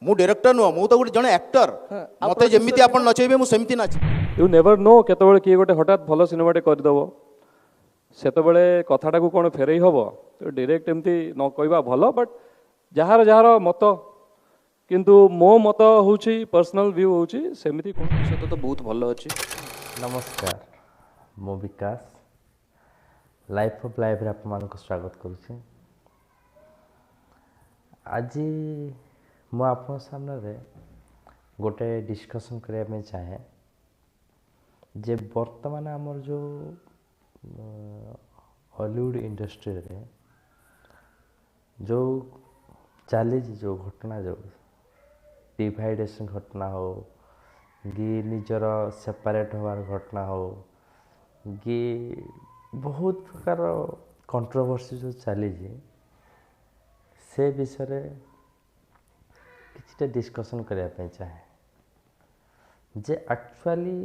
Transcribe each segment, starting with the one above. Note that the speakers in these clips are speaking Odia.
ମୁଁ ଡିରେକ୍ଟର ନୁହଁ, ମୁଁ ତ ଗୋଟେ ଜଣେ ଆକ୍ଟର। ମତେ ଯେମିତି ଆପଣ ନଚେଇବେ, ମୁଁ ସେମିତି ନାଚି। You never know, କେତେବେଳେ କିଏ ଗୋଟେ ହଠାତ୍ ଭଲ ସିନେମାଟେ କରିଦେବ, ସେତେବେଳେ କଥାଟାକୁ କ'ଣ ଫେରେଇ ହେବ? ତ ଡିରେକ୍ଟ ଏମିତି ନ କହିବା ଭଲ। ବଟ୍ ଯାହାର ଯାହାର ମତ, କିନ୍ତୁ ମୋ ମତ ହେଉଛି, ପର୍ସନାଲ ଭ୍ୟୁ ହେଉଛି, ସେମିତି ସହିତ ତ ବହୁତ ଭଲ ଅଛି। ନମସ୍କାର, ମୁଁ ବିକାଶ, ଲାଇଫ୍ ଅଫ୍ ଲାଇଫ୍ରେ ଆପଣମାନଙ୍କୁ ସ୍ୱାଗତ କରୁଛି। ଆଜି ମୁଁ ଆପଣଙ୍କ ସାମ୍ନାରେ ଗୋଟେ ଡିସ୍କସନ୍ କରିବା ପାଇଁ ଚାହେଁ ଯେ ବର୍ତ୍ତମାନ ଆମର ଯେଉଁ ହଲିଉଡ଼ ଇଣ୍ଡଷ୍ଟ୍ରିରେ ଯେଉଁ ଚାଲିଛି, ଯେଉଁ ଘଟଣା, ଯେଉଁ ଡିଭାଇଡେସନ୍ ଘଟଣା ହେଉ କି ନିଜର ସେପାରେଟ୍ ହେବାର ଘଟଣା ହେଉ କି ବହୁତ ପ୍ରକାର କଣ୍ଟ୍ରୋଭର୍ସି ଯେଉଁ ଚାଲିଛି, ସେ ବିଷୟରେ କିଛିଟା ଡିସ୍କସନ୍ କରିବା ପାଇଁ ଚାହେଁ ଯେ ଆକ୍ଚୁଆଲି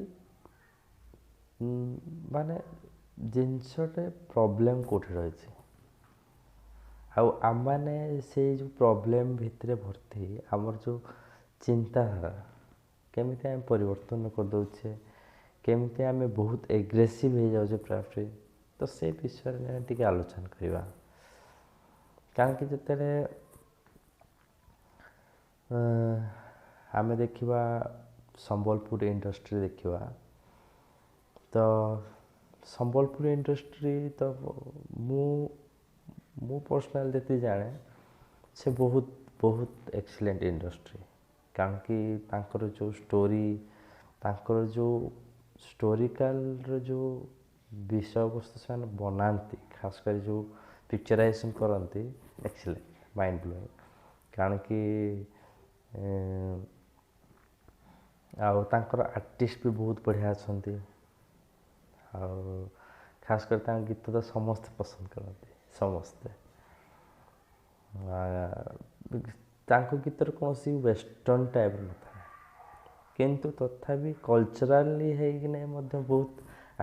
ମାନେ ଜିନିଷଟେ ପ୍ରୋବ୍ଲେମ୍ କେଉଁଠି ରହିଛି ଆଉ ଆମମାନେ ସେଇ ଯେଉଁ ପ୍ରୋବ୍ଲେମ୍ ଭିତରେ ଭର୍ତ୍ତି ଆମର ଯେଉଁ ଚିନ୍ତାଧାରା କେମିତି ଆମେ ପରିବର୍ତ୍ତନ କରିଦେଉଛେ, କେମିତି ଆମେ ବହୁତ ଏଗ୍ରେସିଭ୍ ହେଇଯାଉଛେ ପ୍ରାୟ। ତ ସେ ବିଷୟରେ ଟିକେ ଆଲୋଚନା କରିବା, କାହିଁକି ଯେତେବେଳେ ଆମେ ଦେଖିବା ସମ୍ବଲପୁର ଇଣ୍ଡଷ୍ଟ୍ରି ଦେଖିବା, ତ ସମ୍ବଲପୁର ଇଣ୍ଡଷ୍ଟ୍ରି ତ ମୁଁ ପର୍ସନାଲ୍ ଯେତିକି ଜାଣେ, ସେ ବହୁତ ବହୁତ ଏକ୍ସେଲେଣ୍ଟ ଇଣ୍ଡଷ୍ଟ୍ରି। କାରଣ କି ତାଙ୍କର ଯେଉଁ ଷ୍ଟୋରି, ତାଙ୍କର ଯେଉଁ ଷ୍ଟୋରିକାଲର ଯେଉଁ ବିଷୟବସ୍ତୁ ସେମାନେ ବନାନ୍ତି, ଖାସ କରି ଯେଉଁ ପିକ୍ଚରାଇଜେସନ୍ କରନ୍ତି, ଏକ୍ସେଲେଣ୍ଟ, ମାଇଣ୍ଡ ବ୍ଲୋଇଂ। କାରଣ କି ଆଉ ତାଙ୍କର ଆର୍ଟିଷ୍ଟ ବି ବହୁତ ବଢ଼ିଆ ଅଛନ୍ତି, ଆଉ ଖାସ କରି ତାଙ୍କ ଗୀତ ତ ସମସ୍ତେ ପସନ୍ଦ କରନ୍ତି, ସମସ୍ତେ। ତାଙ୍କ ଗୀତରେ କୌଣସି ୱେଷ୍ଟର୍ଣ୍ଣ ଟାଇପ୍ର ନଥାଏ, କିନ୍ତୁ ତଥାପି କଲଚରାଲି ହେଇକିନା ମଧ୍ୟ ବହୁତ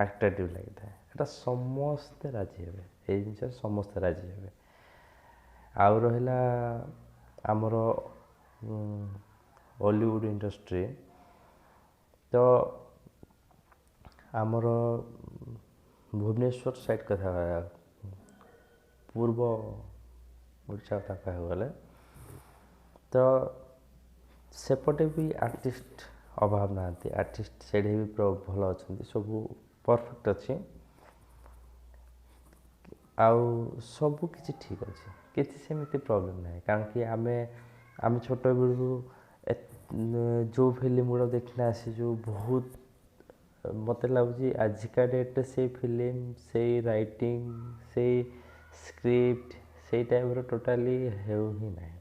ଆଟ୍ରାକ୍ଟିଭ୍ ଲାଗିଥାଏ। ଏଇଟା ସମସ୍ତେ ରାଜି ହେବେ, ଏଇ ଜିନିଷରେ ସମସ୍ତେ ରାଜି ହେବେ। ଆଉ ରହିଲା ଆମର ଅଲିଉଡ଼ ଇଣ୍ଡଷ୍ଟ୍ରି, ତ ଆମର ଭୁବନେଶ୍ୱର ସାଇଡ଼୍ କଥା, ପୂର୍ବ ଓଡ଼ିଶା କଥା କହିବାକୁ ଗଲେ ତ ସେପଟେ ବି ଆର୍ଟିଷ୍ଟ ଅଭାବ ନାହାନ୍ତି। ଆର୍ଟିଷ୍ଟ ସେଇଠି ବି ଭଲ ଅଛନ୍ତି, ସବୁ ପରଫେକ୍ଟ ଅଛି ଆଉ ସବୁ କିଛି ଠିକ୍ ଅଛି, କିଛି ସେମିତି ପ୍ରୋବ୍ଲେମ୍ ନାହିଁ। କାରଣ କି ଆମେ ଛୋଟବେଳୁ ଯେଉଁ ଫିଲ୍ମ ଗୁଡ଼ା ଦେଖିନା ଆସିଛୁ, ବହୁତ ମୋତେ ଲାଗୁଛି ଆଜିକା ଡେଟ୍ରେ ସେଇ ଫିଲ୍ମ, ସେଇ ରାଇଟିଂ, ସେଇ ସ୍କ୍ରିପ୍ଟ, ସେଇ ଟାଇପ୍ର ଟୋଟାଲି ହେଉ ହିଁ ନାହିଁ।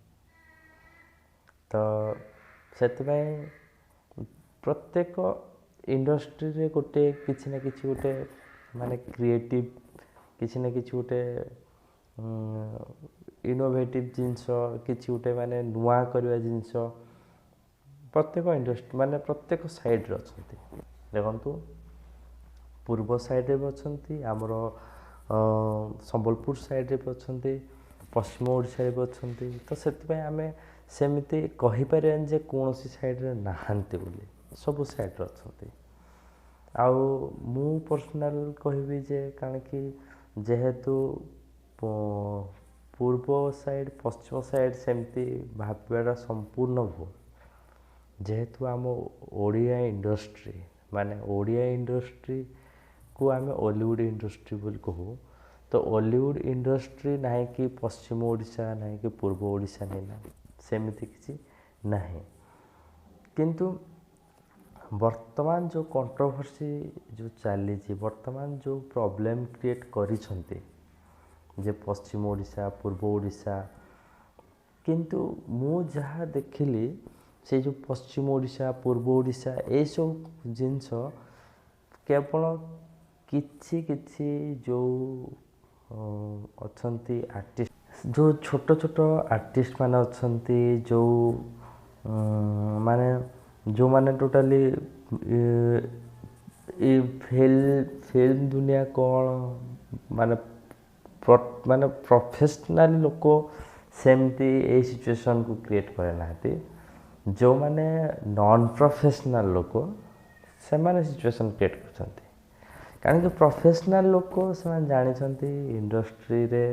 ତ ସେଥିପାଇଁ ପ୍ରତ୍ୟେକ ଇଣ୍ଡଷ୍ଟ୍ରିରେ ଗୋଟେ କିଛି ନା କିଛି ଗୋଟେ ମାନେ କ୍ରିଏଟିଭ୍, କିଛି ନା କିଛି ଗୋଟେ ଇନୋଭେଟିଭ୍ ଜିନିଷ, କିଛି ଗୋଟେ ମାନେ ନୂଆ କରିବା ଜିନିଷ ପ୍ରତ୍ୟେକ ଇଣ୍ଡଷ୍ଟ୍ରି ମାନେ ପ୍ରତ୍ୟେକ ସାଇଡ଼୍ରେ ଅଛନ୍ତି। ଦେଖନ୍ତୁ, ପୂର୍ବ ସାଇଡ଼୍ରେ ବି ଅଛନ୍ତି, ଆମର ସମ୍ବଲପୁର ସାଇଡ଼୍ରେ ବି ଅଛନ୍ତି, ପଶ୍ଚିମ ଓଡ଼ିଶାରେ ବି ଅଛନ୍ତି। ତ ସେଥିପାଇଁ ଆମେ ସେମିତି କହିପାରିବାନି ଯେ କୌଣସି ସାଇଡ଼୍ରେ ନାହାନ୍ତି ବୋଲି, ସବୁ ସାଇଡ଼୍ରେ ଅଛନ୍ତି। ଆଉ ମୁଁ ପର୍ସନାଲ୍ କହିବି ଯେ କାରଣ କି ଯେହେତୁ ପୂର୍ବ ସାଇଡ଼୍ ପଶ୍ଚିମ ସାଇଡ଼୍ ସେମିତି ଭାବିବାଟା ସମ୍ପୂର୍ଣ୍ଣ ଭୁଲ। ଯେହେତୁ ଆମ ଓଡ଼ିଆ ଇଣ୍ଡଷ୍ଟ୍ରି, ମାନେ ଓଡ଼ିଆ ଇଣ୍ଡଷ୍ଟ୍ରିକୁ ଆମେ ଅଲିଉଡ଼ ଇଣ୍ଡଷ୍ଟ୍ରି ବୋଲି କହୁ, ତ ଅଲିଉଡ଼ ଇଣ୍ଡଷ୍ଟ୍ରି ନାହିଁ କି ପଶ୍ଚିମ ଓଡ଼ିଶା ନାହିଁ କି ପୂର୍ବ ଓଡ଼ିଶା ନାହିଁ ନା, ସେମିତି କିଛି ନାହିଁ। କିନ୍ତୁ ବର୍ତ୍ତମାନ ଯେଉଁ କଣ୍ଟ୍ରୋଭର୍ସି ଯେଉଁ ଚାଲିଛି, ବର୍ତ୍ତମାନ ଯେଉଁ ପ୍ରୋବ୍ଲେମ୍ କ୍ରିଏଟ୍ କରିଛନ୍ତି ଯେ ପଶ୍ଚିମ ଓଡ଼ିଶା ପୂର୍ବ ଓଡ଼ିଶା, କିନ୍ତୁ ମୁଁ ଯାହା ଦେଖିଲି ସେ ଯେଉଁ ପଶ୍ଚିମ ଓଡ଼ିଶା ପୂର୍ବ ଓଡ଼ିଶା ଏଇସବୁ ଜିନିଷ କେବଳ କିଛି କିଛି ଯେଉଁ ଅଛନ୍ତି ଆର୍ଟିଷ୍ଟ, ଯେଉଁ ଛୋଟ ଛୋଟ ଆର୍ଟିଷ୍ଟ ମାନେ ଅଛନ୍ତି, ଯେଉଁ ମାନେ ଯେଉଁମାନେ ଟୋଟାଲି ଏ ଫିଲ୍ମ ଦୁନିଆ କ'ଣ ମାନେ ମାନେ ପ୍ରଫେସନାଲି ଲୋକ ସେମିତି ଏଇ ସିଚୁଏସନ୍କୁ କ୍ରିଏଟ୍ କରେ ନାହାନ୍ତି। ଯେଉଁମାନେ ନନ୍ ପ୍ରଫେସନାଲ୍ ଲୋକ ସେମାନେ ସିଚୁଏସନ୍ କ୍ରିଏଟ୍ କରୁଛନ୍ତି। କାରଣ କି ପ୍ରଫେସନାଲ୍ ଲୋକ ସେମାନେ ଜାଣିଛନ୍ତି ଇଣ୍ଡଷ୍ଟ୍ରିରେ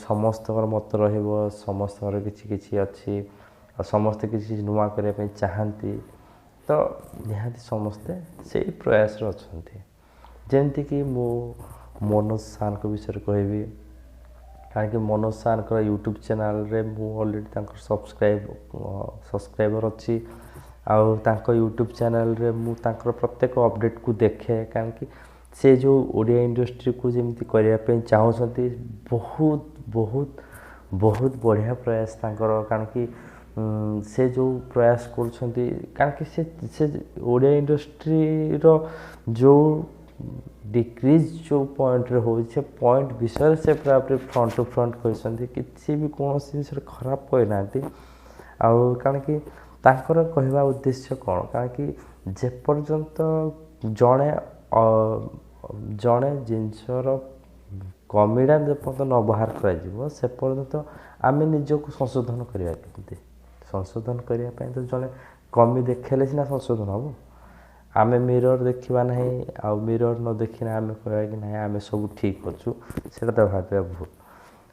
ସମସ୍ତଙ୍କର ମତ ରହିବ, ସମସ୍ତଙ୍କର କିଛି କିଛି ଅଛି, ଆଉ ସମସ୍ତେ କିଛି ନୂଆ କରିବା ପାଇଁ ଚାହାନ୍ତି, ତ ନିହାତି ସମସ୍ତେ ସେଇ ପ୍ରୟାସରେ ଅଛନ୍ତି। ଯେମିତିକି ମୁଁ ମନୋଜ ସାର୍ଙ୍କ ବିଷୟରେ କହିବି, କାହିଁକି ମନୋଜ ସାର୍ଙ୍କର ୟୁଟ୍ୟୁବ୍ ଚ୍ୟାନେଲ୍ରେ ମୁଁ ଅଲରେଡ଼ି ତାଙ୍କର ସବସ୍କ୍ରାଇବର୍ ଅଛି, ଆଉ ତାଙ୍କ ୟୁଟ୍ୟୁବ୍ ଚ୍ୟାନେଲ୍ରେ ମୁଁ ତାଙ୍କର ପ୍ରତ୍ୟେକ ଅପଡ଼େଟ୍କୁ ଦେଖେ। କାହିଁକି ସେ ଯେଉଁ ଓଡ଼ିଆ ଇଣ୍ଡଷ୍ଟ୍ରିକୁ ଯେମିତି କରିବା ପାଇଁ ଚାହୁଁଛନ୍ତି, ବହୁତ ବହୁତ ବହୁତ ବଢ଼ିଆ ପ୍ରୟାସ ତାଙ୍କର। କାରଣ କି ସେ ଯେଉଁ ପ୍ରୟାସ କରୁଛନ୍ତି, କାରଣ କି ସେ ଓଡ଼ିଆ ଇଣ୍ଡଷ୍ଟ୍ରିର ଯେଉଁ ଡିକ୍ରିଜ୍ ଯେଉଁ ପଏଣ୍ଟରେ ହେଉଛି, ସେ ପଏଣ୍ଟ ବିଷୟରେ ସେ ପୁରାପୁରି ଫ୍ରଣ୍ଟ ଟୁ ଫ୍ରଣ୍ଟ କହିଛନ୍ତି, କିଛି ବି କୌଣସି ଜିନିଷରେ ଖରାପ କହିନାହାନ୍ତି। ଆଉ କାରଣ କି ତାଙ୍କର କହିବା ଉଦ୍ଦେଶ୍ୟ କ'ଣ, କାରଣ କି ଯେପର୍ଯ୍ୟନ୍ତ ଜଣେ ଜଣେ ଜିନିଷର କମିଟା ଯେପର୍ଯ୍ୟନ୍ତ ନ ବାହାର କରାଯିବ, ସେ ପର୍ଯ୍ୟନ୍ତ ଆମେ ନିଜକୁ ସଂଶୋଧନ କରିବା କେମିତି? ସଂଶୋଧନ କରିବା ପାଇଁ ତ ଜଣେ କମି ଦେଖେଇଲେ ସିନା ସଂଶୋଧନ ହେବ। ଆମେ ମିରର୍ ଦେଖିବା ନାହିଁ, ଆଉ ମିରର୍ ନ ଦେଖିଲେ ଆମେ କହିବା କି ନାହିଁ ଆମେ ସବୁ ଠିକ୍ ଅଛୁ, ସେଇଟା ତ ଭାବିବା ଭୁଲ।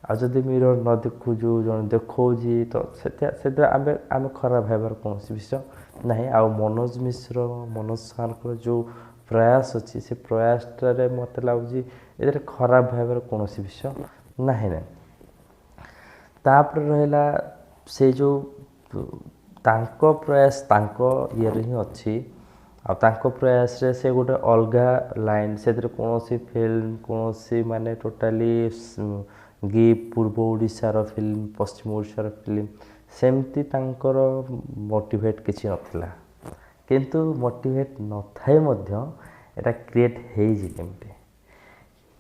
ଆଉ ଯଦି ମିରର୍ ନ ଦେଖୁଛୁ, ଜଣେ ଦେଖାଉଛି, ତ ସେଥିରେ ଆମେ ଖରାପ ଭାବିବାର କୌଣସି ବିଷୟ ନାହିଁ। ଆଉ ମନୋଜ ମିଶ୍ର, ମନୋଜ ସାର୍ଙ୍କର ଯେଉଁ ପ୍ରୟାସ ଅଛି, ସେ ପ୍ରୟାସଟାରେ ମୋତେ ଲାଗୁଛି ଏଥିରେ ଖରାପ ଭାବିବାର କୌଣସି ବିଷୟ ନାହିଁ। ନା ତାପରେ ରହିଲା ସେ ଯେଉଁ ତାଙ୍କ ପ୍ରୟାସ ତାଙ୍କ ଇଏରେ ହିଁ ଅଛି, ଆଉ ତାଙ୍କ ପ୍ରୟାସରେ ସେ ଗୋଟେ ଅଲଗା ଲାଇନ୍, ସେଥିରେ କୌଣସି ଫିଲ୍ମ କୌଣସି ମାନେ ଟୋଟାଲି ଗି ପୂର୍ବ ଓଡ଼ିଶାର ଫିଲ୍ମ, ପଶ୍ଚିମ ଓଡ଼ିଶାର ଫିଲ୍ମ, ସେମିତି ତାଙ୍କର ମୋଟିଭେଟ୍ କିଛି ନଥିଲା। କିନ୍ତୁ ମୋଟିଭେଟ୍ ନଥାଇ ମଧ୍ୟ ଏଇଟା କ୍ରିଏଟ୍ ହେଇଛି। କେମିତି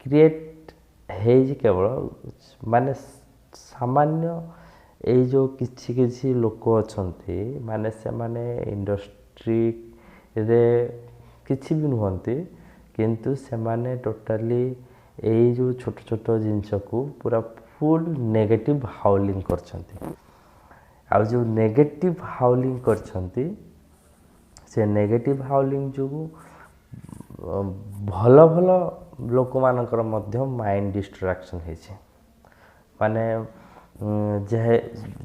କ୍ରିଏଟ୍ ହେଇଛି? କେବଳ ମାନେ ସାମାନ୍ୟ ଏଇ ଯେଉଁ କିଛି କିଛି ଲୋକ ଅଛନ୍ତି, ମାନେ ସେମାନେ ଇଣ୍ଡଷ୍ଟ୍ରିରେ କିଛି ବି ନୁହନ୍ତି, କିନ୍ତୁ ସେମାନେ ଟୋଟାଲି ଏଇ ଯେଉଁ ଛୋଟ ଛୋଟ ଜିନିଷକୁ ପୁରା ଫୁଲ୍ ନେଗେଟିଭ୍ ହାଉଲିଂ କରିଛନ୍ତି। ଆଉ ଯେଉଁ ନେଗେଟିଭ୍ ହାଉଲିଂ କରିଛନ୍ତି, ସେ ନେଗେଟିଭ୍ ହାଉଲିଂ ଯୋଗୁଁ ଭଲ ଭଲ ଲୋକମାନଙ୍କର ମଧ୍ୟ ମାଇଣ୍ଡ ଡିଷ୍ଟ୍ରାକ୍ସନ୍ ହେଇଛି। ମାନେ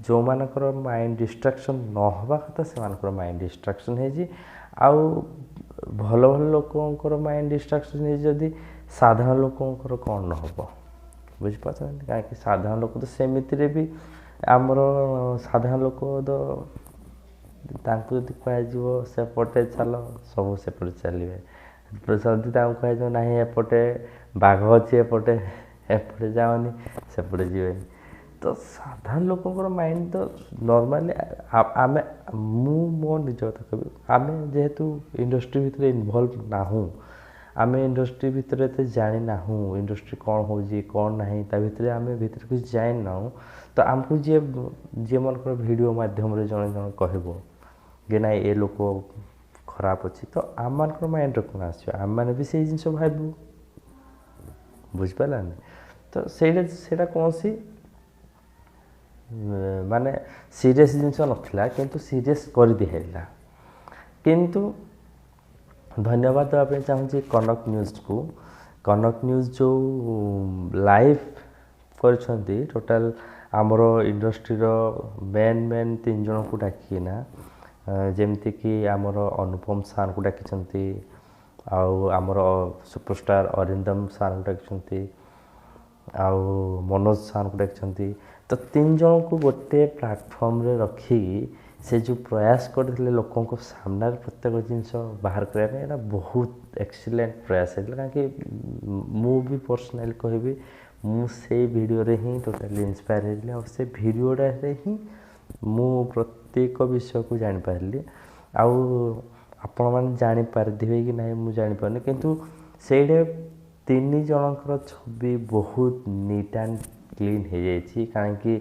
ଯେଉଁମାନଙ୍କର ମାଇଣ୍ଡ ଡିଷ୍ଟ୍ରାକ୍ସନ୍ ନ ହେବା କଥା, ସେମାନଙ୍କର ମାଇଣ୍ଡ ଡିଷ୍ଟ୍ରାକ୍ସନ୍ ହେଇଛି। ଆଉ ଭଲ ଭଲ ଲୋକଙ୍କର ମାଇଣ୍ଡ ଡିଷ୍ଟ୍ରାକ୍ସନ୍ ହେଇଛି, ଯଦି ସାଧାରଣ ଲୋକଙ୍କର କ'ଣ ନ ହେବ? ବୁଝିପାରୁଛନ୍ତି? କାହିଁକି ସାଧାରଣ ଲୋକ ତ ସେମିତିରେ ବି ଆମର ସାଧାରଣ ଲୋକ ତ ତାଙ୍କୁ ଯଦି କୁହାଯିବ ସେପଟେ ଚାଲ, ସବୁ ସେପଟେ ଚାଲିବେ। ଯଦି ତାଙ୍କୁ କୁହାଯିବ ନାହିଁ ଏପଟେ ବାଘ ଅଛି, ଏପଟେ ଏପଟେ ଯାଅନି, ସେପଟେ ଯିବେନି। ତ ସାଧାରଣ ଲୋକଙ୍କର ମାଇଣ୍ଡ ତ ନର୍ମାଲି ଆମେ, ମୁଁ ମୋ ନିଜ କଥା କହିବି, ଆମେ ଯେହେତୁ ଇଣ୍ଡଷ୍ଟ୍ରି ଭିତରେ ଇନଭଲ୍ଭ ନାହୁଁ, ଆମେ ଇଣ୍ଡଷ୍ଟ୍ରି ଭିତରେ ଏତେ ଜାଣିନାହୁଁ, ଇଣ୍ଡଷ୍ଟ୍ରି କ'ଣ ହେଉଛି କ'ଣ ନାହିଁ ତା ଭିତରେ ଆମେ ଭିତରେ କିଛି ଜାଣିନାହୁଁ। ତ ଆମକୁ ଯିଏ ଯିଏ ମନେକର ଭିଡ଼ିଓ ମାଧ୍ୟମରେ ଜଣେ ଜଣେ କହିବ ଯେ ନାଇଁ ଏ ଲୋକ ଖରାପ ଅଛି, ତ ଆମମାନଙ୍କର ମାଇଣ୍ଡରେ କ'ଣ ଆସିବ? ଆମେମାନେ ବି ସେଇ ଜିନିଷ ଭାବିବୁ, ବୁଝିପାରିଲାନି? ତ ସେଇଟା କୌଣସି ମାନେ ସିରିୟସ୍ ଜିନିଷ ନଥିଲା, କିନ୍ତୁ ସିରିୟସ୍ କରିଦିଆହେଇଥିଲା। କିନ୍ତୁ ଧନ୍ୟବାଦ ଦେବା ପାଇଁ ଚାହୁଁଛି କନକ ନ୍ୟୁଜ୍କୁ। କନକ ନ୍ୟୁଜ୍ ଯେଉଁ ଲାଇଭ୍ କରିଛନ୍ତି, ଟୋଟାଲ୍ ଆମର ଇଣ୍ଡଷ୍ଟ୍ରିର ମେନ୍ ମେନ୍ 3 ଜଣଙ୍କୁ ଡାକିକିନା, ଯେମିତିକି ଆମର ଅନୁପମ ସାର୍ଙ୍କୁ ଡାକିଛନ୍ତି, ଆଉ ଆମର ସୁପରଷ୍ଟାର ଅରିନ୍ଦମ ସାର୍ଙ୍କୁ ଡାକିଛନ୍ତି, ଆଉ ମନୋଜ ସାର୍ଙ୍କୁ ଡାକିଛନ୍ତି। ତ 3 ଜଣଙ୍କୁ ଗୋଟେ ପ୍ଲାଟଫର୍ମରେ ରଖିକି ସେ ଯେଉଁ ପ୍ରୟାସ କରିଥିଲେ ଲୋକଙ୍କ ସାମ୍ନାରେ ପ୍ରତ୍ୟେକ ଜିନିଷ ବାହାର କରିବା ପାଇଁ, ଏଇଟା ବହୁତ ଏକ୍ସିଲେଣ୍ଟ ପ୍ରୟାସ ହେଇଥିଲା। କାହିଁକି ମୁଁ ବି ପର୍ସନାଲି କହିବି, ମୁଁ ସେଇ ଭିଡ଼ିଓରେ ହିଁ ଟୋଟାଲି ଇନ୍ସପାୟାର ହେଇଥିଲି, ଆଉ ସେ ଭିଡ଼ିଓଟାରେ ହିଁ ମୁଁ ପ୍ରତ୍ୟେକ ବିଷୟକୁ ଜାଣିପାରିଲି। ଆଉ ଆପଣମାନେ ଜାଣିପାରିଥିବେ କି ନାହିଁ ମୁଁ ଜାଣିପାରୁନି, କିନ୍ତୁ ସେଇଠି 3 ଜଣଙ୍କର ଛବି ବହୁତ ନିଟ୍ ଆଣ୍ଡ କ୍ଲିନ୍ ହେଇଯାଇଛି। କାହିଁକି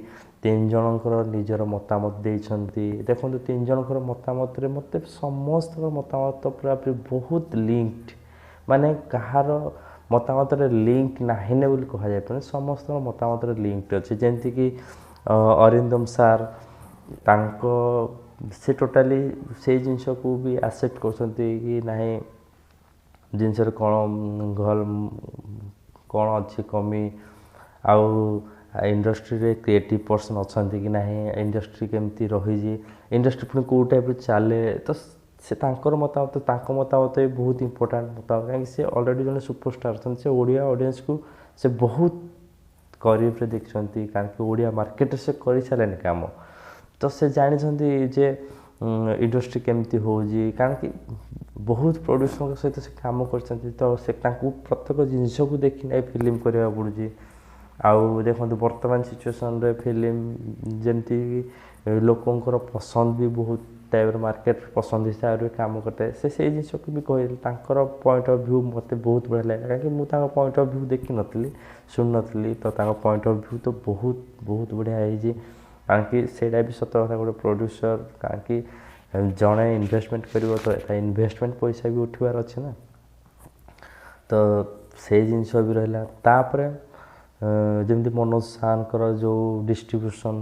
3 ଜଣଙ୍କର ନିଜର ମତାମତ ଦେଇଛନ୍ତି। ଦେଖନ୍ତୁ, 3 ଜଣଙ୍କର ମତାମତରେ ମୋତେ ସମସ୍ତଙ୍କର ମତାମତ ପୁରାପୁରି ବହୁତ ଲିଙ୍କଡ, ମାନେ କାହାର ମତାମତରେ ଲିଙ୍କ ନାହିଁ ନା ବୋଲି କୁହାଯାଇପାରୁନି, ସମସ୍ତଙ୍କ ମତାମତରେ ଲିଙ୍କଡ ଅଛି। ଯେମିତିକି ଅରିନ୍ଦମ ସାର୍, ତାଙ୍କ ସେ ଟୋଟାଲି ସେଇ ଜିନିଷକୁ ବି ଆକ୍ସେପ୍ଟ କରୁଛନ୍ତି କି ନାହିଁ, ଜିନିଷରେ କ'ଣ ଭଲ କ'ଣ ଅଛି କମି, ଆଉ ଇଣ୍ଡଷ୍ଟ୍ରିରେ କ୍ରିଏଟିଭ୍ ପର୍ସନ୍ ଅଛନ୍ତି କି ନାହିଁ, ଇଣ୍ଡଷ୍ଟ୍ରି କେମିତି ରହିଛି, ଇଣ୍ଡଷ୍ଟ୍ରି ପୁଣି କେଉଁ ଟାଇପ୍ର ଚାଲେ। ତ ସେ ତାଙ୍କର ମତାମତ, ତାଙ୍କ ମତାମତ ବି ବହୁତ ଇମ୍ପୋର୍ଟାଣ୍ଟ ମତାମତ, କାହିଁକି ସେ ଅଲରେଡ଼ି ଜଣେ ସୁପରଷ୍ଟାର୍ ଅଛନ୍ତି। ସେ ଓଡ଼ିଆ ଅଡ଼ିଏନ୍ସକୁ ସେ ବହୁତ କରିବରେ ଦେଖିଛନ୍ତି, କାହିଁକି ଓଡ଼ିଆ ମାର୍କେଟରେ ସେ କରିସାରିଲେଣି କାମ। ତ ସେ ଜାଣିଛନ୍ତି ଯେ ଇଣ୍ଡଷ୍ଟ୍ରି କେମିତି ହେଉଛି, କାରଣ କି ବହୁତ ପ୍ରଡ୍ୟୁସରଙ୍କ ସହିତ ସେ କାମ କରିଛନ୍ତି। ତ ସେ ତାଙ୍କୁ ପ୍ରତ୍ୟେକ ଜିନିଷକୁ ଦେଖିନା ଫିଲ୍ମ କରିବାକୁ ପଡ଼ୁଛି। ଆଉ ଦେଖନ୍ତୁ ବର୍ତ୍ତମାନ ସିଚୁଏସନ୍ରେ ଫିଲ୍ମ ଯେମିତି ଲୋକଙ୍କର ପସନ୍ଦ ବି ବହୁତ ଟାଇପ୍ର ମାର୍କେଟ ପସନ୍ଦ ହିସାବରେ କାମ କରିଥାଏ, ସେ ସେଇ ଜିନିଷକୁ ବି କହିଲେ। ତାଙ୍କର ପଏଣ୍ଟ ଅଫ୍ ଭ୍ୟୁ ମୋତେ ବହୁତ ବଢ଼ିଆ ଲାଗିଲା, କାହିଁକି ମୁଁ ତାଙ୍କ ପଏଣ୍ଟ ଅଫ୍ ଭ୍ୟୁ ଦେଖିନଥିଲି, ଶୁଣିନଥିଲି। ତ ତାଙ୍କ ପଏଣ୍ଟ ଅଫ୍ ଭ୍ୟୁ ତ ବହୁତ ବହୁତ ବଢ଼ିଆ ହେଇଛି, କାହିଁକି ସେଇଟା ବି ସତ କଥା। ଗୋଟେ ପ୍ରଡ୍ୟୁସର କାହିଁକି ଜଣେ ଇନଭେଷ୍ଟମେଣ୍ଟ କରିବ, ତ ତା ଇନଭେଷ୍ଟମେଣ୍ଟ ପଇସା ବି ଉଠିବାର ଅଛି ନା, ତ ସେଇ ଜିନିଷ ବି ରହିଲା। ତାପରେ ଯେମିତି ମନୋଜ ସାର୍ଙ୍କର ଯେଉଁ ଡିଷ୍ଟ୍ରିବ୍ୟୁସନ୍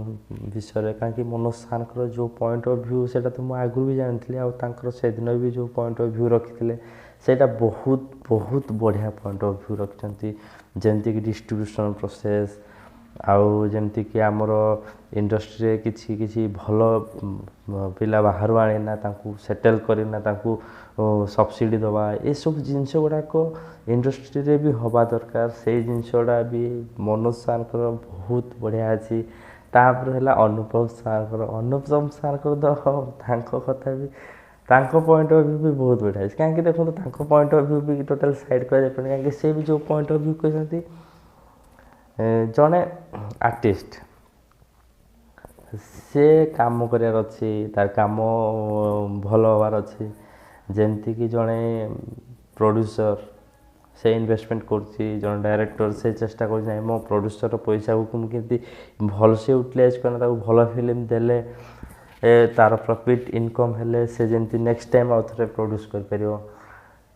ବିଷୟରେ, କାହିଁକି ମନୋଜ ସାର୍ଙ୍କର ଯେଉଁ ପଏଣ୍ଟ ଅଫ୍ ଭ୍ୟୁ ସେଇଟା ତ ମୁଁ ଆଗରୁ ବି ଜାଣିଥିଲି, ଆଉ ତାଙ୍କର ସେଦିନ ବି ଯେଉଁ ପଏଣ୍ଟ ଅଫ୍ ଭ୍ୟୁ ରଖିଥିଲେ ସେଇଟା ବହୁତ ବହୁତ ବଢ଼ିଆ ପଏଣ୍ଟ ଅଫ୍ ଭ୍ୟୁ ରଖିଛନ୍ତି। ଯେମିତିକି ଡିଷ୍ଟ୍ରିବ୍ୟୁସନ୍ ପ୍ରୋସେସ୍, ଆଉ ଯେମିତିକି ଆମର ଇଣ୍ଡଷ୍ଟ୍ରିରେ କିଛି କିଛି ଭଲ ପିଲା ବାହାରୁ ଆଣିନା ତାଙ୍କୁ ସେଟେଲ୍ କରିନା ତାଙ୍କୁ ସବସିଡ଼ି ଦେବା, ଏସବୁ ଜିନିଷ ଗୁଡ଼ାକ ଇଣ୍ଡଷ୍ଟ୍ରିରେ ବି ହେବା ଦରକାର। ସେଇ ଜିନିଷଟା ବି ମନୋଜ ସାର୍ଙ୍କର ବହୁତ ବଢ଼ିଆ ଅଛି। ତାପରେ ହେଲା ଅନୁପମ ସାର୍ଙ୍କର, ଅନୁପମ ସାର୍ଙ୍କର ତ ତାଙ୍କ କଥା ବି, ତାଙ୍କ ପଏଣ୍ଟ ଅଫ୍ ଭ୍ୟୁ ବି ବହୁତ ବଢ଼ିଆ ଅଛି। କାହିଁକି ଦେଖନ୍ତୁ ତାଙ୍କ ପଏଣ୍ଟ ଅଫ୍ ଭ୍ୟୁ ବି ଟୋଟାଲ୍ ସାଇଡ଼୍ କରାଯାଇପାରୁନି, କାହିଁକି ସେ ବି ଯେଉଁ ପଏଣ୍ଟ ଅଫ୍ ଭ୍ୟୁ କହିଛନ୍ତି, ଜଣେ ଆର୍ଟିଷ୍ଟ ସେ କାମ କରିବାର ଅଛି, ତାର କାମ ଭଲ ହେବାର ଅଛି। ଯେମିତିକି ଜଣେ ପ୍ରଡ୍ୟୁସର ସେ ଇନଭେଷ୍ଟମେଣ୍ଟ କରୁଛି, ଜଣେ ଡାଇରେକ୍ଟର ସେ ଚେଷ୍ଟା କରୁଛି ନାଇଁ ମୋ ପ୍ରଡ୍ୟୁସରର ପଇସାକୁ ମୁଁ କେମିତି ଭଲସେ ୟୁଟିଲାଇଜ୍ କରିନା ତାକୁ ଭଲ ଫିଲ୍ମ ଦେଲେ ତାର ପ୍ରଫିଟ୍ ଇନକମ୍ ହେଲେ ସେ ଯେମିତି ନେକ୍ସଟ ଟାଇମ୍ ଆଉ ଥରେ ପ୍ରଡ୍ୟୁସ୍ କରିପାରିବ।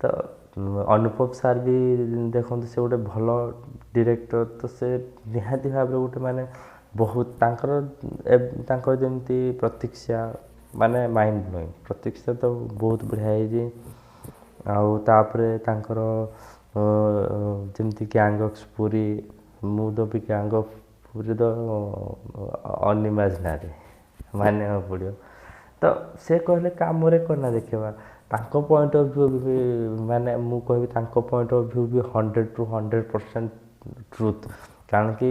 ତ ଅନୁପମ ସାର୍ ବି ଦେଖନ୍ତୁ ସେ ଗୋଟେ ଭଲ ଡିରେକ୍ଟର, ତ ସେ ନିହାତି ଭାବରେ ଗୋଟେ ମାନେ ବହୁତ ତାଙ୍କର ତାଙ୍କର ଯେମିତି ପ୍ରତୀକ୍ଷା ମାନେ ମାଇଣ୍ଡ ବ୍ଲୋଇଂ, ପ୍ରତୀକ୍ଷା ତ ବହୁତ ବଢ଼ିଆ ହେଇଛି। ଆଉ ତାପରେ ତାଙ୍କର ଯେମିତି ଗ୍ୟାଙ୍ଗ ଅଫ୍ ପୁରୀ, ମୁଁ ତ ବି ଗ୍ୟାଙ୍ଗ ଅଫ୍ ପୁରୀ ତ ଅନଇମାଜିନାରୀ ମାନିବାକୁ ପଡ଼ିବ। ତ ସେ କହିଲେ କାମରେ କରନା ଦେଖିବା, ତାଙ୍କ ପଏଣ୍ଟ ଅଫ୍ ଭ୍ୟୁ ବି ମାନେ ମୁଁ କହିବି ତାଙ୍କ point of view B 100 to 100% truth. କାରଣ କି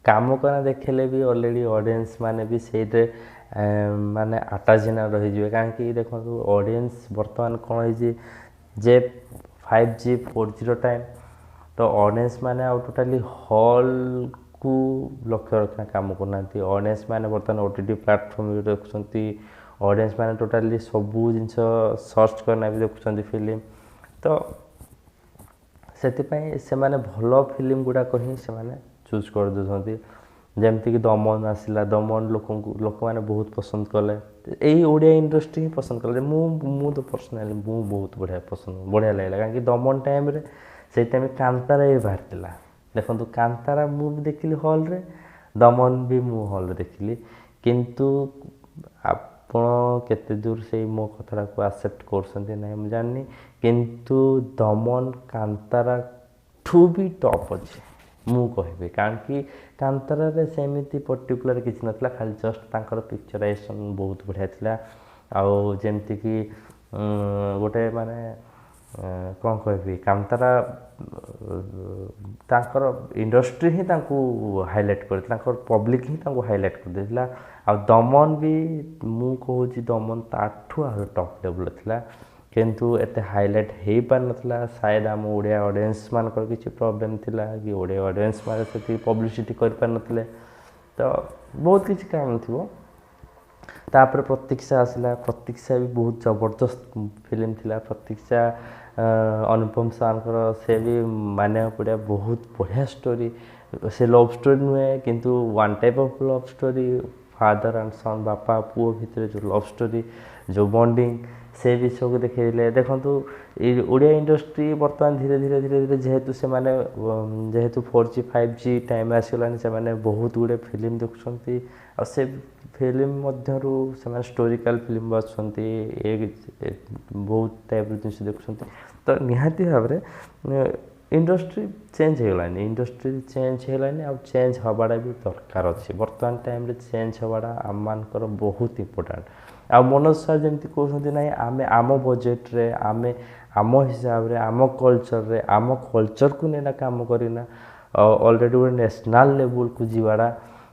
କାମ କରା ଦେଖିଲେ ବି ଅଲରେଡ଼ି ଅଡ଼ିଏନ୍ସ ମାନେ ବି ସେଇଥିରେ ମାନେ ଆଟାଚ୍ ହେଇନା ରହିଯିବେ। କାହିଁକି ଦେଖନ୍ତୁ ଅଡ଼ିଏନ୍ସ ବର୍ତ୍ତମାନ କ'ଣ ହେଇଛି ଯେ 5G 4Gର ଟାଇମ୍, ତ ଅଡ଼ିଏନ୍ସ ମାନେ ଆଉ ଟୋଟାଲି ହଲ୍କୁ ଲକ୍ଷ୍ୟ ରଖିନା କାମ କରୁନାହାନ୍ତି। ଅଡ଼ିଏନ୍ସ ମାନେ ବର୍ତ୍ତମାନ OTT ପ୍ଲାଟଫର୍ମରେ ଦେଖୁଛନ୍ତି, ଅଡ଼ିଏନ୍ସ ମାନେ ଟୋଟାଲି ସବୁ ଜିନିଷ ସର୍ଚ୍ଚ କରିନା ବି ଦେଖୁଛନ୍ତି ଫିଲ୍ମ। ତ ସେଥିପାଇଁ ସେମାନେ ଭଲ ଫିଲ୍ମ ଗୁଡ଼ାକ ହିଁ ସେମାନେ ଚୁଜ୍ କରିଦେଉଛନ୍ତି। ଯେମିତିକି ଦମନ ଆସିଲା, ଦମନ ଲୋକଙ୍କୁ ଲୋକମାନେ ବହୁତ ପସନ୍ଦ କଲେ, ଏଇ ଓଡ଼ିଆ ଇଣ୍ଡଷ୍ଟ୍ରି ହିଁ ପସନ୍ଦ କଲେ। ମୁଁ ତ ପର୍ସନାଲି ମୁଁ ବହୁତ ବଢ଼ିଆ ପସନ୍ଦ, ବଢ଼ିଆ ଲାଗିଲା। କାହିଁକି ଦମନ ଟାଇମ୍ରେ ସେଇ ଟାଇମ୍ରେ କାନ୍ତାରା ବି ବାହାରିଥିଲା। ଦେଖନ୍ତୁ କାନ୍ତାରା ମୁଁ ବି ଦେଖିଲି ହଲ୍ରେ, ଦମନ ବି ମୁଁ ହଲ୍ରେ ଦେଖିଲି। କିନ୍ତୁ ଆପଣ କେତେ ଦୂର ସେଇ ମୋ କଥାଟାକୁ ଆକ୍ସେପ୍ଟ କରୁଛନ୍ତି ନାହିଁ ମୁଁ ଜାଣିନି, କିନ୍ତୁ ଦମନ କାନ୍ତାରାଠୁ ବି ଟପ୍ ଅଛି ମୁଁ କହିବି। କାରଣ କି କାନ୍ତାରାରେ ସେମିତି ପର୍ଟିକୁଲାର କିଛି ନଥିଲା, ଖାଲି ଜଷ୍ଟ ତାଙ୍କର ପିକ୍ଚରାଇଜେସନ୍ ବହୁତ ବଢ଼ିଆ ଥିଲା। ଆଉ ଯେମିତିକି ଗୋଟେ ମାନେ କ'ଣ କହିବି, କାନ୍ତାରା ତାଙ୍କର ଇଣ୍ଡଷ୍ଟ୍ରି ହିଁ ତାଙ୍କୁ ହାଇଲାଇଟ୍ କରିଥିଲା, ତାଙ୍କର ପବ୍ଲିକ୍ ହିଁ ତାଙ୍କୁ ହାଇଲାଇଟ୍ କରିଦେଇଥିଲା। ଆଉ ଦମନ ବି ମୁଁ କହୁଛି ଦମନ ତାଠୁ ଆହୁରି ଟପ୍ ଲେବୁଲ୍ର ଥିଲା, କିନ୍ତୁ ଏତେ ହାଇଲାଇଟ୍ ହେଇପାରିନଥିଲା। ସାୟଦ ଆମ ଓଡ଼ିଆ ଅଡ଼ିଏନ୍ସ ମାନଙ୍କର କିଛି ପ୍ରୋବ୍ଲେମ୍ ଥିଲା କି ଓଡ଼ିଆ ଅଡ଼ିଏନ୍ସ ମାନେ ସେତିକି ପବ୍ଲିସିଟି କରିପାରିନଥିଲେ, ତ ବହୁତ କିଛି କାରଣ ଥିବ। ତାପରେ ପ୍ରତୀକ୍ଷା ଆସିଲା, ପ୍ରତୀକ୍ଷା ବି ବହୁତ ଜବରଦସ୍ତ ଫିଲ୍ମ ଥିଲା। ପ୍ରତୀକ୍ଷା ଅନୁପମ ସାର୍ଙ୍କର ସେ ବି ମାନିବାକୁ ପଡ଼ିବ, ବହୁତ ବଢ଼ିଆ ଷ୍ଟୋରି। ସେ ଲଭ୍ ଷ୍ଟୋରି ନୁହେଁ, କିନ୍ତୁ one type of love story, father and son, ବାପା ପୁଅ ଭିତରେ ଯେଉଁ ଲଭ୍ ଷ୍ଟୋରି, ଯେଉଁ ବଣ୍ଡିଙ୍ଗ, ସେ ବିଷୟକୁ ଦେଖେଇଲେ। ଦେଖନ୍ତୁ ଏଇ ଓଡ଼ିଆ ଇଣ୍ଡଷ୍ଟ୍ରି ବର୍ତ୍ତମାନ ଧୀରେ ଧୀରେ ଧୀରେ ଧୀରେ ଯେହେତୁ ସେମାନେ ଯେହେତୁ 4G 5G time ଆସିଗଲାଣି, ସେମାନେ ବହୁତ ଗୁଡ଼ିଏ ଫିଲ୍ମ ଦେଖୁଛନ୍ତି। ଆଉ ସେ ଫିଲ୍ମ ମଧ୍ୟରୁ ସେମାନେ ଷ୍ଟୋରିକାଲ୍ ଫିଲ୍ମ ବାଛୁଛନ୍ତି, ଏ ବହୁତ ଟାଇପ୍ର ଜିନିଷ ଦେଖୁଛନ୍ତି। ତ ନିହାତି ଭାବରେ ଇଣ୍ଡଷ୍ଟ୍ରି ଚେଞ୍ଜ ହେଇଗଲାଣି, ଇଣ୍ଡଷ୍ଟ୍ରି ଚେଞ୍ଜ ହେଇଗଲାଣି, ଆଉ ଚେଞ୍ଜ ହେବାଟା ବି ଦରକାର ଅଛି। ବର୍ତ୍ତମାନ ଟାଇମ୍ରେ ଚେଞ୍ଜ ହେବାଟା ଆମମାନଙ୍କର ବହୁତ ଇମ୍ପୋର୍ଟାଣ୍ଟ। ଆଉ ମନୋଜ ସାର୍ ଯେମିତି କହୁଛନ୍ତି, ନାହିଁ ଆମେ ଆମ ବଜେଟ୍ରେ, ଆମେ ଆମ ହିସାବରେ, ଆମ କଲଚର୍ରେ, ଆମ କଲଚର୍କୁ ନେଇନା କାମ କରିନା ଅଲରେଡ଼ି ଗୋଟେ ନ୍ୟାସନାଲ୍ ଲେବୁଲ୍କୁ ଯିବାଟା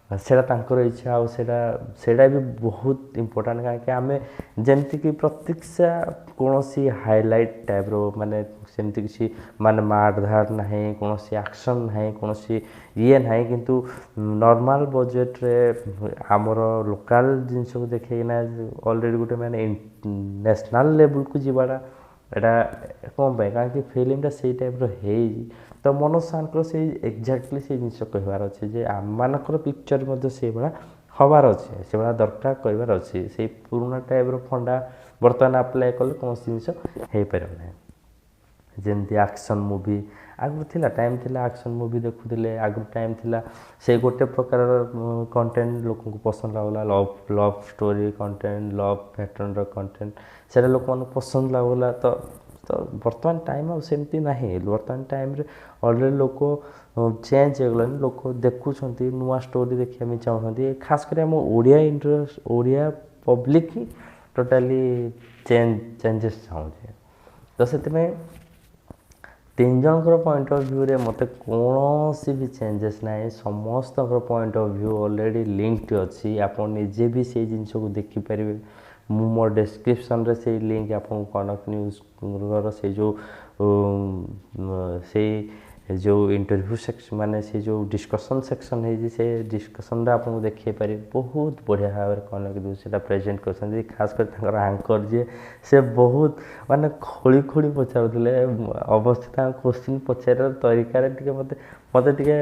ସେଇଟା ତାଙ୍କର ଇଚ୍ଛା। ଆଉ ସେଇଟା ବି ବହୁତ ଇମ୍ପୋର୍ଟାଣ୍ଟ, କାହିଁକି ଆମେ ଯେମିତିକି ପ୍ରତୀକ୍ଷା କୌଣସି ହାଇଲାଇଟ୍ ଟାଇପ୍ର, ମାନେ ସେମିତି କିଛି ମାନେ ମାଡ଼ ଧାଡ଼ ନାହିଁ, କୌଣସି ଆକ୍ସନ୍ ନାହିଁ, କୌଣସି ଇଏ ନାହିଁ, କିନ୍ତୁ ନର୍ମାଲ୍ ବଜେଟ୍ରେ ଆମର ଲୋକାଲ୍ ଜିନିଷକୁ ଦେଖେଇକିନା ଅଲରେଡ଼ି ଗୋଟେ ମାନେ ନ୍ୟାସନାଲ୍ ଲେବୁଲ୍କୁ ଯିବାଟା ଏଇଟା କ'ଣ ପାଇଁ? କାହିଁକି ଫିଲ୍ମଟା ସେଇ ଟାଇପ୍ର ହେଇଛି। ତ ମନୋଜ ସାର୍ଙ୍କର ସେଇ ଏକ୍ଜାକ୍ଟଲି ସେଇ ଜିନିଷ କହିବାର ଅଛି ଯେ ଆମମାନଙ୍କର ପିକ୍ଚର୍ ମଧ୍ୟ ସେଇଭଳିଆ ହେବାର ଅଛି, ସେଇଭଳିଆ ଦରକାର କରିବାର ଅଛି। ସେଇ ପୁରୁଣା ଟାଇପ୍ର ଫଣ୍ଡା ବର୍ତ୍ତମାନ ଆପ୍ଲାଏ କଲେ କୌଣସି ଜିନିଷ ହେଇପାରିବ ନାହିଁ। ଯେମିତି ଆକ୍ସନ୍ ମୁଭି ଆଗରୁ ଥିଲା, ଟାଇମ୍ ଥିଲା ଆକ୍ସନ୍ ମୁଭି ଦେଖୁଥିଲେ। ଆଗରୁ ଟାଇମ୍ ଥିଲା ସେଇ ଗୋଟେ ପ୍ରକାରର କଣ୍ଟେଣ୍ଟ ଲୋକଙ୍କୁ ପସନ୍ଦ ଲାଗୁଥିଲା, ଲଭ୍ ଷ୍ଟୋରି କଣ୍ଟେଣ୍ଟ, ଲଭ୍ ପ୍ୟାଟର୍ନର କଣ୍ଟେଣ୍ଟ, ସେଇଟା ଲୋକମାନଙ୍କୁ ପସନ୍ଦ ଲାଗୁଥିଲା। ତ ବର୍ତ୍ତମାନ ଟାଇମ୍ ଆଉ ସେମିତି ନାହିଁ। ବର୍ତ୍ତମାନ ଟାଇମ୍ରେ ଅଲରେଡ଼ି ଲୋକ ଚେଞ୍ଜ ହେଇଗଲାଣି, ଲୋକ ଦେଖୁଛନ୍ତି, ନୂଆ ଷ୍ଟୋରି ଦେଖିବା ପାଇଁ ଚାହୁଁଛନ୍ତି। ଖାସ କରି ଆମ ଓଡ଼ିଆ ଇଣ୍ଡଷ୍ଟ୍ରି, ଓଡ଼ିଆ ପବ୍ଲିକ୍ ହିଁ ଟୋଟାଲି ଚେଞ୍ଜେସ୍ ଚାହୁଁଛି। ତ ସେଥିପାଇଁ ତିନି ଜଣଙ୍କର ପଏଣ୍ଟ ଅଫ୍ ଭ୍ୟୁରେ ମୋତେ କୌଣସି ବି ଚେଞ୍ଜେସ୍ ନାହିଁ। ସମସ୍ତଙ୍କର point of view already linked ଅଛି, ଆପଣ ନିଜେ ବି ସେଇ ଜିନିଷକୁ ଦେଖିପାରିବେ। ମୁଁ ମୋ ଡେସ୍କ୍ରିପସନ୍ରେ ସେଇ ଲିଙ୍କ୍ ଆପଣଙ୍କୁ କନକ ନ୍ୟୁଜ୍ର ସେଇ ଯେଉଁ ଇଣ୍ଟରଭ୍ୟୁ ସେକ୍ସନ୍, ମାନେ ସେଇ ଯେଉଁ ଡିସ୍କସନ୍ ସେକ୍ସନ୍ ହେଇଛି, ସେ ଡିସ୍କସନ୍ଟା ଆପଣଙ୍କୁ ଦେଖେଇ ପାରିବେ। ବହୁତ ବଢ଼ିଆ ଭାବରେ କନକ ନ୍ୟୁଜ୍ ସେଇଟା ପ୍ରେଜେଣ୍ଟ କରିଛନ୍ତି। ଖାସ କରି ତାଙ୍କର ଆଙ୍କର୍ ଯିଏ, ସେ ବହୁତ ମାନେ ଖୋଳି ଖୋଳି ପଚାରୁଥିଲେ। ଅବଶ୍ୟ ତାଙ୍କ କୋଶ୍ଚିନ୍ ପଚାରିବାର ତରିକାରେ ଟିକେ ମୋତେ ଟିକେ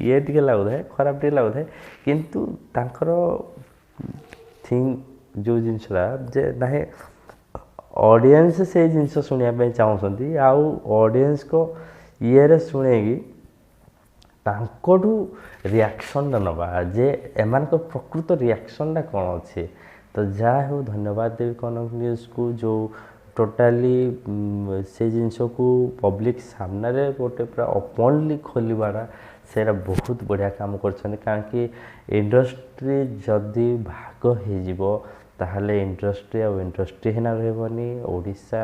ଇଏ ଟିକେ ଲାଗୁଥାଏ, ଖରାପ ଟିକେ ଲାଗୁଥାଏ, କିନ୍ତୁ ତାଙ୍କର ଥିଙ୍ଗ ଯେଉଁ ଜିନିଷଟା ଯେ ନାହିଁ, ଅଡ଼ିଏନ୍ସ ସେଇ ଜିନିଷ ଶୁଣିବା ପାଇଁ ଚାହୁଁଛନ୍ତି, ଆଉ ଅଡ଼ିଏନ୍ସଙ୍କ ଇଏରେ ଶୁଣେଇକି ତାଙ୍କଠୁ ରିଆକ୍ସନ୍ଟା ନେବା ଯେ ଏମାନଙ୍କ ପ୍ରକୃତ ରିଆକ୍ସନ୍ଟା କ'ଣ ଅଛି। ତ ଯାହା ହେଉ, ଧନ୍ୟବାଦ ଦେବି କନକ ନ୍ୟୁଜ୍କୁ, ଯେଉଁ ଟୋଟାଲି ସେ ଜିନିଷକୁ ପବ୍ଲିକ୍ ସାମ୍ନାରେ ଗୋଟେ ପୁରା ଓପନ୍ଲି ଖୋଲିବାଟା, ସେଇଟା ବହୁତ ବଢ଼ିଆ କାମ କରିଛନ୍ତି। କାହିଁକି ଇଣ୍ଡଷ୍ଟ୍ରି ଯଦି ଭାଗ ହେଇଯିବ, ତାହେଲେ ଇଣ୍ଡଷ୍ଟ୍ରି ଆଉ ଇଣ୍ଡଷ୍ଟ୍ରି ହେଇନା ରହିବନି, ଓଡ଼ିଶା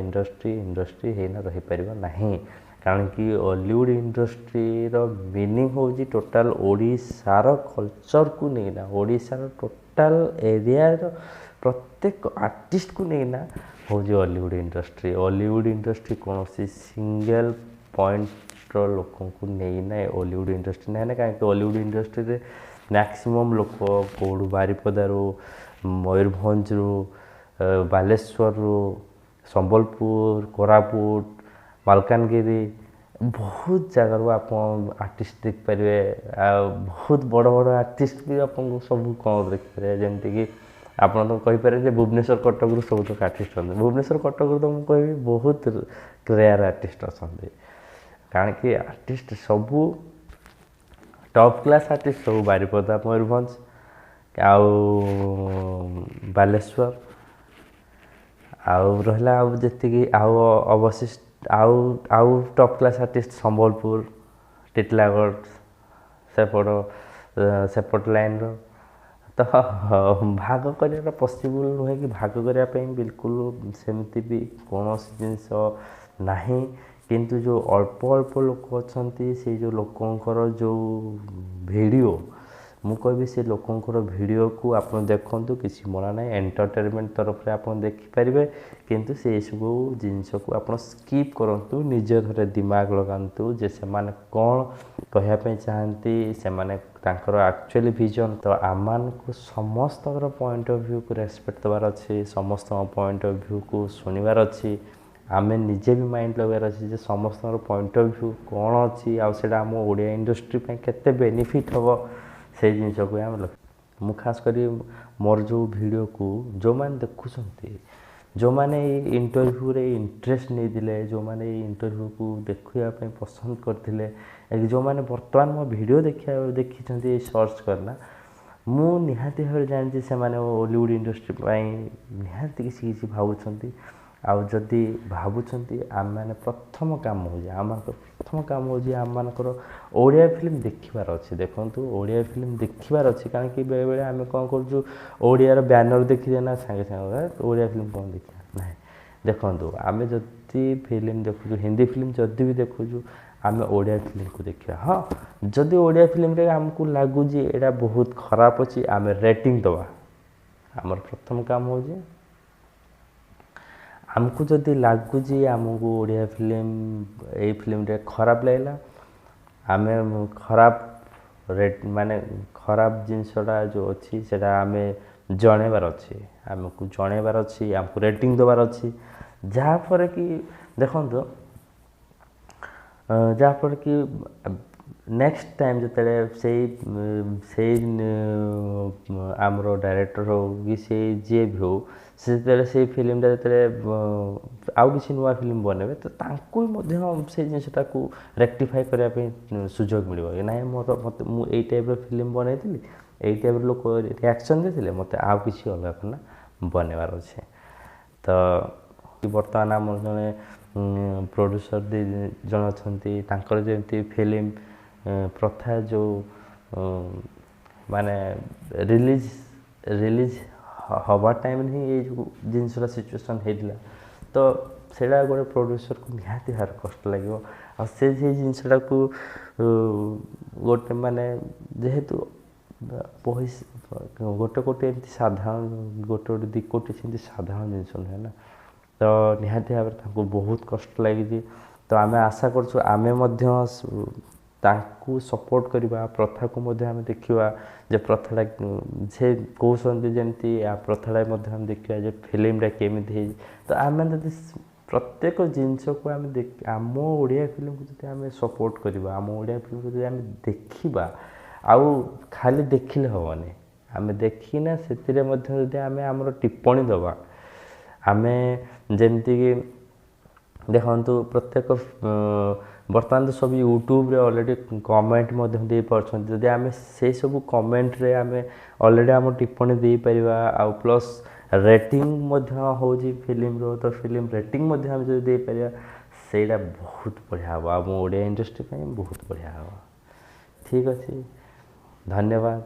ଇଣ୍ଡଷ୍ଟ୍ରି ଇଣ୍ଡଷ୍ଟ୍ରି ହେଇନା ରହିପାରିବ ନାହିଁ। କାରଣ କି ଅଲିଉଡ଼ ଇଣ୍ଡଷ୍ଟ୍ରିର ମିନିଂ ହେଉଛି ଟୋଟାଲ୍ ଓଡ଼ିଶାର କଲଚର୍କୁ ନେଇକିନା, ଓଡ଼ିଶାର ଟୋଟାଲ୍ ଏରିଆର ପ୍ରତ୍ୟେକ ଆର୍ଟିଷ୍ଟକୁ ନେଇକିନା ହେଉଛି ଅଲିଉଡ଼ ଇଣ୍ଡଷ୍ଟ୍ରି। ଅଲିଉଡ଼ ଇଣ୍ଡଷ୍ଟ୍ରି କୌଣସି ସିଙ୍ଗଲ୍ ପଏଣ୍ଟର ଲୋକଙ୍କୁ ନେଇନା ଅଲିଉଡ଼ ଇଣ୍ଡଷ୍ଟ୍ରି ନାହିଁ ନା। କାହିଁକି ଅଲିଉଡ଼ ଇଣ୍ଡଷ୍ଟ୍ରିରେ ମ୍ୟାକ୍ସିମମ୍ ଲୋକ କେଉଁଠୁ, ବାରିପଦାରୁ, ମୟୂରଭଞ୍ଜରୁ, ବାଲେଶ୍ୱରରୁ, ସମ୍ବଲପୁର, କୋରାପୁଟ, ମାଲକାନଗିରି, ବହୁତ ଜାଗାରୁ ଆପଣ ଆର୍ଟିଷ୍ଟ ଦେଖିପାରିବେ। ଆଉ ବହୁତ ବଡ଼ ବଡ଼ ଆର୍ଟିଷ୍ଟ ବି ଆପଣଙ୍କୁ ସବୁ କ'ଣ ଦେଖିପାରିବେ। ଯେମିତିକି ଆପଣ ତ କହିପାରିବେ ଯେ ଭୁବନେଶ୍ୱର କଟକରୁ ସବୁତକ ଆର୍ଟିଷ୍ଟ ଅଛନ୍ତି। ଭୁବନେଶ୍ୱର କଟକରୁ ତ ମୁଁ କହିବି ବହୁତ ରେୟାର ଆର୍ଟିଷ୍ଟ ଅଛନ୍ତି। କାରଣ କି ଆର୍ଟିଷ୍ଟ ସବୁ ଟପ୍ କ୍ଲାସ୍ ଆର୍ଟିଷ୍ଟ ସବୁ ବାରିପଦା, ମୟୂରଭଞ୍ଜ ଆଉ ବାଲେଶ୍ୱର, ଆଉ ରହିଲା ଆଉ ଯେତିକି ଆଉ ଅବଶିଷ୍ଟ ଆଉ top class artist Sambalpur, Titlagarh, ସେପଟ ଲାଇନ୍ର। ତ ଭାଗ କରିବାଟା ପସିବୁଲ୍ ନୁହେଁ କି ଭାଗ କରିବା ପାଇଁ ବିଲକୁଲ ସେମିତି ବି କୌଣସି ଜିନିଷ ନାହିଁ। କିନ୍ତୁ ଯେଉଁ ଅଳ୍ପ ଅଳ୍ପ ଲୋକ ଅଛନ୍ତି, ସେଇ ଯେଉଁ ଲୋକଙ୍କର ଯେଉଁ ଭିଡ଼ିଓ, ମୁଁ କହିବି ସେ ଲୋକଙ୍କର ଭିଡ଼ିଓକୁ ଆପଣ ଦେଖନ୍ତୁ, କିଛି ମନା ନାହିଁ। ଏଣ୍ଟରଟେନମେଣ୍ଟ ତରଫରେ ଆପଣ ଦେଖିପାରିବେ, କିନ୍ତୁ ସେସବୁ ଜିନିଷକୁ ଆପଣ ସ୍କିପ୍ କରନ୍ତୁ। ନିଜ ଘରେ ଦିମାଗ ଲଗାନ୍ତୁ ଯେ ସେମାନେ କ'ଣ କହିବା ପାଇଁ ଚାହାନ୍ତି, ସେମାନେ ତାଙ୍କର ଆକ୍ଚୁଆଲି ଭିଜନ୍। ତ ଆମମାନଙ୍କୁ ସମସ୍ତଙ୍କର ପଏଣ୍ଟ ଅଫ୍ ଭ୍ୟୁକୁ ରେସପେକ୍ଟ ଦେବାର ଅଛି, ସମସ୍ତଙ୍କ ପଏଣ୍ଟ ଅଫ୍ ଭ୍ୟୁକୁ ଶୁଣିବାର ଅଛି। ଆମେ ନିଜେ ବି ମାଇଣ୍ଡ ଲଗାଇବାର ଅଛି ଯେ ସମସ୍ତଙ୍କର ପଏଣ୍ଟ ଅଫ୍ ଭ୍ୟୁ କ'ଣ ଅଛି, ଆଉ ସେଇଟା ଆମ ଓଡ଼ିଆ ଇଣ୍ଡଷ୍ଟ୍ରି ପାଇଁ କେତେ ବେନିଫିଟ୍ ହେବ, ସେଇ ଜିନିଷକୁ ଆମେ। ମୁଁ ଖାସ କରି ମୋର ଯେଉଁ ଭିଡ଼ିଓକୁ ଯେଉଁମାନେ ଦେଖୁଛନ୍ତି, ଯେଉଁମାନେ ଏଇ ଇଣ୍ଟରଭ୍ୟୁରେ ଇଣ୍ଟରେଷ୍ଟ ନେଇଥିଲେ, ଯେଉଁମାନେ ଏଇ ଇଣ୍ଟରଭ୍ୟୁକୁ ଦେଖିବା ପାଇଁ ପସନ୍ଦ କରିଥିଲେ, ଯେଉଁମାନେ ବର୍ତ୍ତମାନ ମୋ ଭିଡ଼ିଓ ଦେଖିବା ଦେଖିଛନ୍ତି ଏଇ ସର୍ଚ୍ଚ କରିନା, ମୁଁ ନିହାତି ଭାବରେ ଜାଣିଛି ସେମାନେ ଓଲିଉଡ଼ ଇଣ୍ଡଷ୍ଟ୍ରି ପାଇଁ ନିହାତି କିଛି କିଛି ଭାବୁଛନ୍ତି। ଆଉ ଯଦି ଭାବୁଛନ୍ତି, ଆମେମାନେ ପ୍ରଥମ କାମ ହେଉଛି, ଆମମାନଙ୍କର ପ୍ରଥମ କାମ ହେଉଛି ଆମମାନଙ୍କର ଓଡ଼ିଆ ଫିଲ୍ମ ଦେଖିବାର ଅଛି। ଦେଖନ୍ତୁ, ଓଡ଼ିଆ ଫିଲ୍ମ ଦେଖିବାର ଅଛି, କାହିଁକି ବେଳେବେଳେ ଆମେ କ'ଣ କରୁଛୁ, ଓଡ଼ିଆର ବ୍ୟାନର୍ ଦେଖିଦେ ନା ସାଙ୍ଗେ ସାଙ୍ଗେ ଓଡ଼ିଆ ଫିଲ୍ମ କ'ଣ ଦେଖିବା ନାହିଁ। ଦେଖନ୍ତୁ, ଆମେ ଯଦି ଫିଲ୍ମ ଦେଖୁଛୁ, ହିନ୍ଦୀ ଫିଲ୍ମ ଯଦି ବି ଦେଖୁଛୁ, ଆମେ ଓଡ଼ିଆ ଫିଲ୍ମକୁ ଦେଖିବା। ହଁ, ଯଦି ଓଡ଼ିଆ ଫିଲ୍ମରେ ଆମକୁ ଲାଗୁଛି ଏଇଟା ବହୁତ ଖରାପ ଅଛି, ଆମେ ରେଟିଂ ଦେବା। ଆମର ପ୍ରଥମ କାମ ହେଉଛି, ଆମକୁ ଯଦି ଲାଗୁଛି ଆମକୁ ଓଡ଼ିଆ ଫିଲ୍ମ ଏଇ ଫିଲ୍ମଟା ଖରାପ ଲାଗିଲା, ଆମେ ଖରାପ ରେଟ୍ ମାନେ ଖରାପ ଜିନିଷଟା ଯେଉଁ ଅଛି ସେଇଟା ଆମେ ଜଣେଇବାର ଅଛି, ଆମକୁ ଜଣେଇବାର ଅଛି, ଆମକୁ ରେଟିଂ ଦେବାର ଅଛି। ଯାହାଫଳରେ କି ଦେଖନ୍ତୁ, ଯାହାଫଳରେ କି ନେକ୍ସଟ ଟାଇମ୍ ଯେତେବେଳେ ସେଇ ଆମର ଡାଇରେକ୍ଟର ହଉ କି ସେଇ ଯିଏ ବି ହଉ, ସେ ଯେତେବେଳେ ସେଇ ଫିଲ୍ମଟା ଯେତେବେଳେ ଆଉ କିଛି ନୂଆ ଫିଲ୍ମ ବନେଇବେ, ତ ତାଙ୍କୁ ବି ମଧ୍ୟ ସେଇ ଜିନିଷଟାକୁ ରେକ୍ଟିଫାଏ କରିବା ପାଇଁ ସୁଯୋଗ ମିଳିବ କି ନାହିଁ, ମୋର ମୋତେ ମୁଁ ଏଇ ଟାଇପ୍ର ଫିଲ୍ମ ବନେଇଥିଲି, ଏଇ ଟାଇପ୍ର ଲୋକ ରିଆକ୍ସନ୍ ଦେଇଥିଲେ, ମୋତେ ଆଉ କିଛି ଅଲଗା କରିନା ବନେଇବାର ଅଛି। ତ ବର୍ତ୍ତମାନ ଆମର ଜଣେ ପ୍ରଡ୍ୟୁସର ଦୁଇ ଜଣ ଅଛନ୍ତି, ତାଙ୍କର ଯେମିତି ଫିଲ୍ମ ପ୍ରଥା ଯେଉଁ ମାନେ ରିଲିଜ୍ ହେବା ଟାଇମ୍ରେ ହିଁ ଏଇ ଯେଉଁ ଜିନିଷଟା ସିଚୁଏସନ୍ ହେଇଥିଲା, ତ ସେଇଟା ଗୋଟେ ପ୍ରଡ୍ୟୁସରକୁ ନିହାତି ଭାବରେ କଷ୍ଟ ଲାଗିବ। ଆଉ ସେ ସେଇ ଜିନିଷଟାକୁ ଗୋଟେ ମାନେ ଯେହେତୁ ପଇସା ଗୋଟେ କୋଟି ଏମିତି ସାଧାରଣ, ଗୋଟେ ଗୋଟେ 2 କୋଟି ସେମିତି ସାଧାରଣ ଜିନିଷ ନୁହେଁ ନା, ତ ନିହାତି ଭାବରେ ତାଙ୍କୁ ବହୁତ କଷ୍ଟ ଲାଗିଛି। ତ ଆମେ ଆଶା କରୁଛୁ ଆମେ ମଧ୍ୟ ତାଙ୍କୁ ସପୋର୍ଟ କରିବା, ପ୍ରଥାକୁ ମଧ୍ୟ ଆମେ ଦେଖିବା ଯେ ପ୍ରଥାଟା ସେ କହୁଛନ୍ତି ଯେମିତି, ପ୍ରଥାଟା ମଧ୍ୟ ଆମେ ଦେଖିବା ଯେ ଫିଲ୍ମଟା କେମିତି ହେଇଛି। ତ ଆମେ ଯଦି ପ୍ରତ୍ୟେକ ଜିନିଷକୁ ଆମେ ଆମ ଓଡ଼ିଆ ଫିଲ୍ମକୁ ଯଦି ଆମେ ସପୋର୍ଟ କରିବା, ଆମ ଓଡ଼ିଆ ଫିଲ୍ମକୁ ଯଦି ଆମେ ଦେଖିବା, ଆଉ ଖାଲି ଦେଖିଲେ ହେବନି, ଆମେ ଦେଖିନା ସେଥିରେ ମଧ୍ୟ ଯଦି ଆମେ ଆମର ଟିପ୍ପଣୀ ଦେବା, ଆମେ ଯେମିତିକି ଦେଖନ୍ତୁ, ପ୍ରତ୍ୟେକ ବର୍ତ୍ତମାନ ତ ସବୁ ୟୁଟ୍ୟୁବରେ ଅଲରେଡ଼ି କମେଣ୍ଟ ମଧ୍ୟ ଦେଇପାରୁଛନ୍ତି। ଯଦି ଆମେ ସେଇ ସବୁ କମେଣ୍ଟରେ ଆମେ ଅଲରେଡ଼ି ଆମ ଟିପ୍ପଣୀ ଦେଇପାରିବା, ଆଉ ପ୍ଲସ୍ ରେଟିଂ ମଧ୍ୟ ହେଉଛି ଫିଲ୍ମର, ତ ଫିଲ୍ମ ରେଟିଂ ମଧ୍ୟ ଆମେ ଯଦି ଦେଇପାରିବା, ସେଇଟା ବହୁତ ବଢ଼ିଆ ହେବ, ଆମ ଓଡ଼ିଆ ଇଣ୍ଡଷ୍ଟ୍ରି ପାଇଁ ବହୁତ ବଢ଼ିଆ ହେବ। ଠିକ୍ ଅଛି, ଧନ୍ୟବାଦ।